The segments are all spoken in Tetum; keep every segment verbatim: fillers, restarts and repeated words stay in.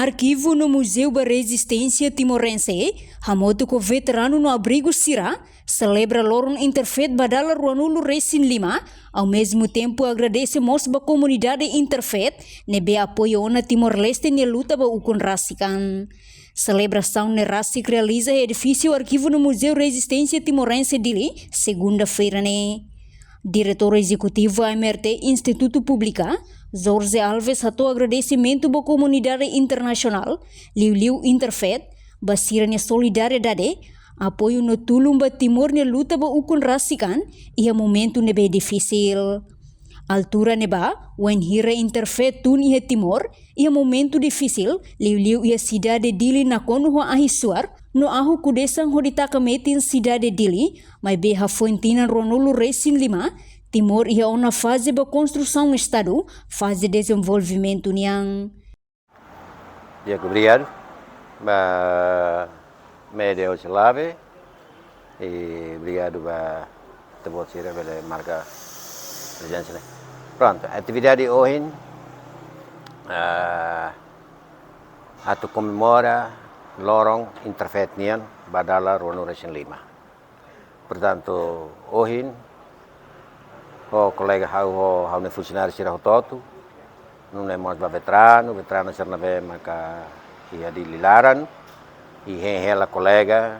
Arkivu no Muzeu ba Rezisténsia Timorense, hamutuk ho veteranu no abrigu sira, selebra loron Interfet ba dala ruanulu resin lima, ao mesmo tempo agradese mós ba komunidade Interfet ne'ebé apoia ona Timor-Leste nia luta ba ukun rasik an. Selebrasaun ne'e rasik realiza iha edifísiu Arkivu no Muzeu Rezisténsia Timorense Dili, segunda-feira ne'e. Diretór Ezekutivu A M R T Institutu Públika, Jorge Alves, hato'o agradesimentu ba komunidade internasionál, liuliu Interfet, ba sira-nia solidariedade, apoiu no tulun ba Timor nia luta ba ukun rasik an iha momentu ne'ebé difisil. Altura ne'ebá, wainhira Interfet tun iha Timor, iha momentu difisil, liuliu iha sidade Dili nakonu ho ahi suar, no ahu kudesan hodi taka metin sidade Dili, maibé hafoin tinan ruanulu resin lima, Timor iha ona faze ba konstrusaun Estadu, faze dezenvolvimentu nian. Di'ak, obrigadu ba média hosi Lave, i obrigadu ba ita-boot sira bele marka prezensa ne'e. Prontu, atividade ohin, ah, atu komemora loron Interfet nian ba dala ruanulu resin lima. Portantu, ohin, ho kolega ha'u, ho ha'u-nia funsionáriu sira hotu-hotu, nune'e mós ba veteranu, veteranu sira ne'ebé maka iha Dili laran, i hein hela kolega,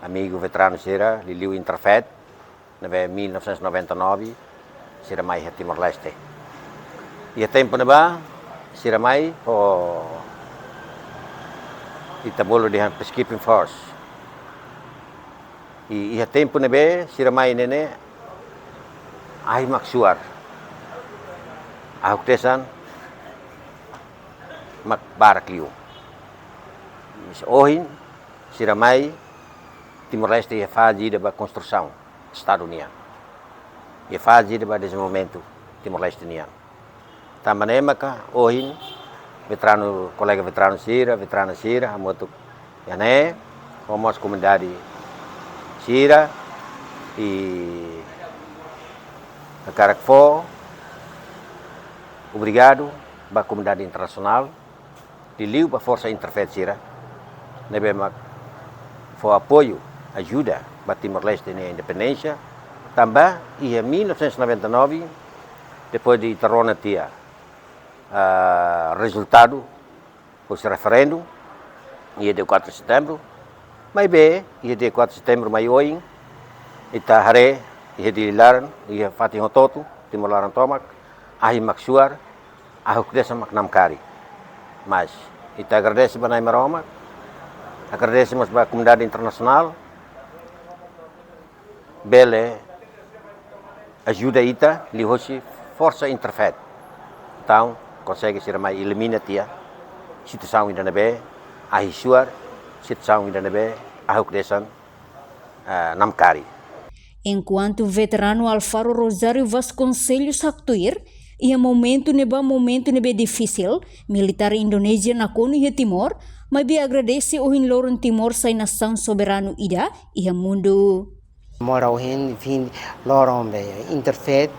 amigu veteranu sira, liuliu Interfet, ne'ebé mil novecentos e noventa e nove, sira mai iha Timor-Leste. Iha tempu ne'ebá, sira mai ho ita bolu dehan peacekeeping force. I iha tempu ne'ebé sira mai ne'e ne'e, ahi mak suar. Ahu kudesan mak barak liu. Mas ohin, sira mai, Timor-Leste iha faze ida ba konstrusaun Estadu nian. Iha faze ida ba dezenvolvimentu Timor-Leste nian. Tanba ne'e maka ohin veteranu, kolega veteranu sira, veterana sira, hamutuk iha ne'e, ho mós komunidade sira, i hakarak fó obrigadu ba komunidade internasionál, liuliu ba forsa Interfet sira, ne'ebé mak fó apoiu, ajuda ba Timor-Leste nia independénsia, tanba iha mil novecentos e noventa e nove, depois de ita rona tiha, ah, rezultadu husi referendu, iha dia quatro de setembro, maibé iha dia quatro de setembro mai oin, ita haree, iha Dili laran, iha fatin hotu-hotu, Timor laran tomak, ahi mak suar, ahu kudesan mak namkari. Mas ita agradese ba Na'i Maromak, agradese mós ba komunidade internasionál, bele ajuda ita liuhosi forsa Interfet. Entaun, konsege sira mai elimina tiha situasaun ida ne'ebé ahi suar, situasaun ida ne'ebé ahu kudesan, eh, namkari. Enkuantu veteranu Alfaro Rosário Vasconcelos haktuir, iha momentu ne'ebá momentu ne'ebé difisil, militár Indonézia nakonu iha Timor, maibé agradese ohin loron Timor sai nasaun soberanu ida iha mundu. Mora ohin vinte loron be Interfet,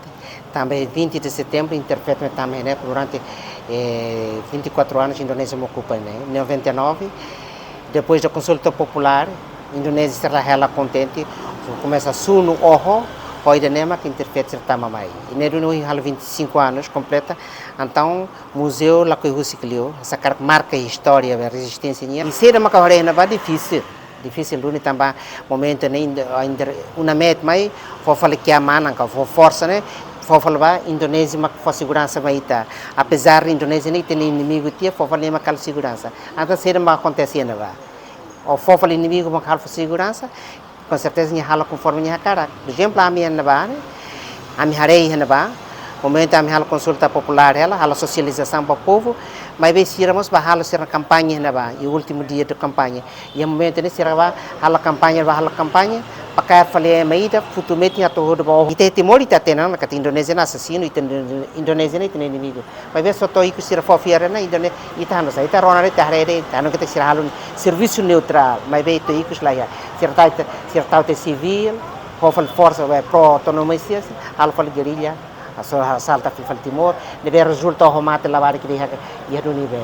tanba vinte de setembro Interfet ne'e tanba ne'e durante, eh, vinte e quatro anos Indonézia mak okupa ne'e, noventa e nove, depois da consulta popular, Indonézia sira hela kontente, komesa sunu oho, ho ida-ne'e mak Interfet sira tama mai. I ne'e duni ohin halo vinte e cinco anos kompleta, entaun muzeu lakohi husik liu, hakarak marka istória ba rezisténsia nian. I saida maka haree iha ne'ebá difisil. Difisil duni tanba momentu ne'e ainda, ainda UNAMET mai, fó fali ki'ik-oan ka fó forsa ne'e, fó fali ba Indonézia mak fó seguransa mai ita. Apezar Indonézia ne'e ita-nia inimigu tiha, fó fali mak halo seguransa. Entaun saida mak akontese iha ne'ebá. Ou fó fali inimigu mak halo fó seguransa, com certeza nia halo konforme nia hakarak. Por ezemplu, ami iha ne'ebá ne'e, ami haree iha ne'ebá, momentu ami halo konsulta populár hela, halo sosializasaun ba povu, maibé sira mós bá halo sira-nia kampaña iha ne'ebá, i último dia de kampaña. Iha momentu ne'e sira bá halo kampaña, bá halo kampaña, bá kaer fali ema ida, futu metin atu hodu ba oho. Ita iha Timor ita hatene ona katak Indonézia ne'e asasinu, ita Indo-, Indonézia ne'e ita-nia inimigu. Maibé só to'o ikus sira fó fiar ona, Indoné-, ita hanoin sá, ita rona de'it, ita haree de'it, ita hanoin katak sira halo servisu neutrál, maibé to'o ikus la iha. Sira tau, sira tau tiha sivíl, fó fali forsa, eh, pró-autonomia, halo fali gerilla, aso-, asalta fali Timor, ne'ebé rezulta ho mate labarik ida iha, iha duni be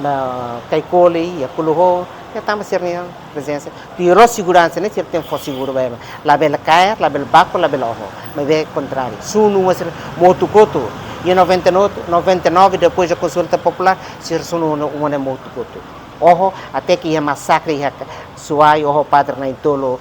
Iha Caicoli, iha Kuluhó, iha tanba sira-nia prezensa. Tuir seguransa ne'e sira tenke fó seguru ba ema. Labele kaer, labele baku, labele oho. Maibé kontráriu. Sunu uma sira motu kotu. Iha noventa e nove, noventa e nove, depois da konsulta populár, sira sunu uma ne'e motu kotu. Oho, até ke iha masakre iha Suai, oho padre na'in-tolu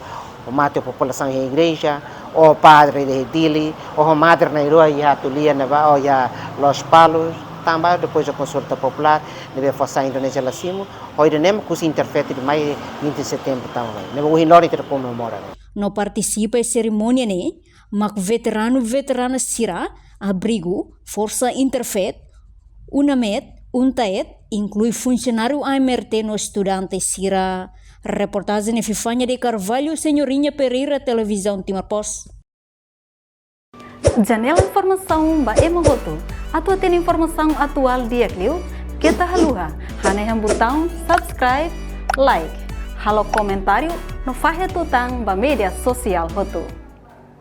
mate populasaun iha igreja, oho padre iha Dili, oho madre na'in-rua iha Tulia ne'ebá, oho iha Lospalos, tanba depois da konsulta populár, ne'ebé fó sai Indonézia la simu, ho ida-ne'e mak husi Interfet ida mai vinte de setembro tama mai. Ne'ebé ohin loron ita komemora. No partisipa iha serimónia ne'e, mak veteranu veterana sira, abrigu, Forsa Interfet, UNAMET, UNTAET, inklui funsionáriu A M R T no estudante sira. Reportajen Epifania de Carvalho, Senhorinha Pereira, Televizaun Timor Post. Janela informasaun ba ema hotu. Atu hatene informasaun atuál di'ak liu, keta haluha hanehan butaun subscribe, like, halo komentáriu no fahe tutan ba média sosiál hotu.